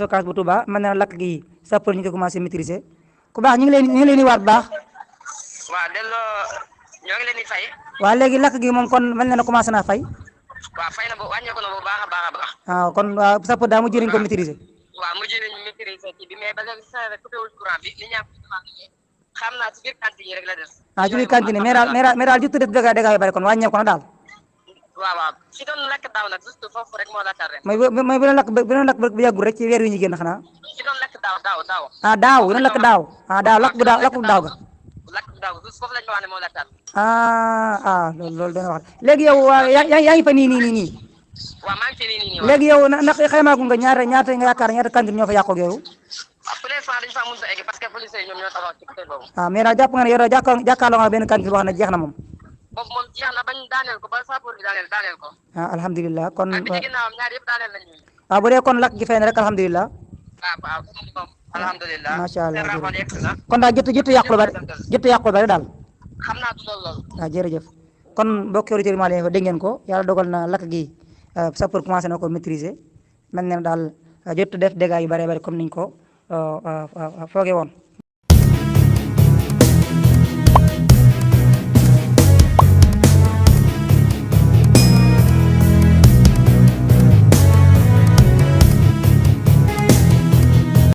stockage bu Touba mën na lakk gi sapeur ñu ko commencé maîtriser ku baax ñu ngi leen di waat baax. waaw delloo ñoo ngi leen di fay. waaw léegi lakk gi moom kon mel na ne commencé naa fay. waaw fay na bu wàññeeku na bu baax a baax a baax. waaw kon waaw sapeur daa mujj nañu ko maîtriser. waaw mujj nañu maîtriser kii bi mais ba léegi saa rek coupé wul courant bi li ñàkk xam naa ci biir cantine yi rek la des. ci biir cantine mais daal jot a def dégâts yu bari kon wàññeeku na daal. waaw fi doon lakk daaw nag juste foofu rek moo la tardé. mooy bu doon lakk bu yàggul rek ci weer wi ñu génn xanaa. fi doon lakk daaw. daaw bu doon lakk daaw. lakk bu daaw ga. lakk daaw juste foofu lañ ko wax ne moo la tardé. loolu dana wax léegi yow yaa ngi fa nii. waaw maa ngi fi nii. léegi yow ndax xaymaa gu nga ñaata nga yaakaar ñaata cantine ñoo fa yàqoo ak yow. pour l'instant dañu fa mënut a egg parce que police yi ñoom ñoo taxaw ci côté boobu. mais daal jàpp nga ne yow daal jàkkaarloo nga benn cantine boo xam ne jeex na moom. boobu moom jeex na bañ daaneel ko ba sapeur bi daaneel ko. alhamdulilah kon. ak bi ci ginnaawam ñaar yëpp daaneel nañu. bu dee kon lakk gi fay na rek alhamdulilah. waaw moom alhamdulilah. macha allah jërëjëf kon daal jot yàqu bari daal. xam naa du loolu. jërëjëf kon mbokki auditeurs yi maa leen fa dégg ngeen ko yàlla dogal na lakk gi sapeur commencé na ko maîtriser mel ne daal jot def dégâts yu bari comme niñ ko foogee woon.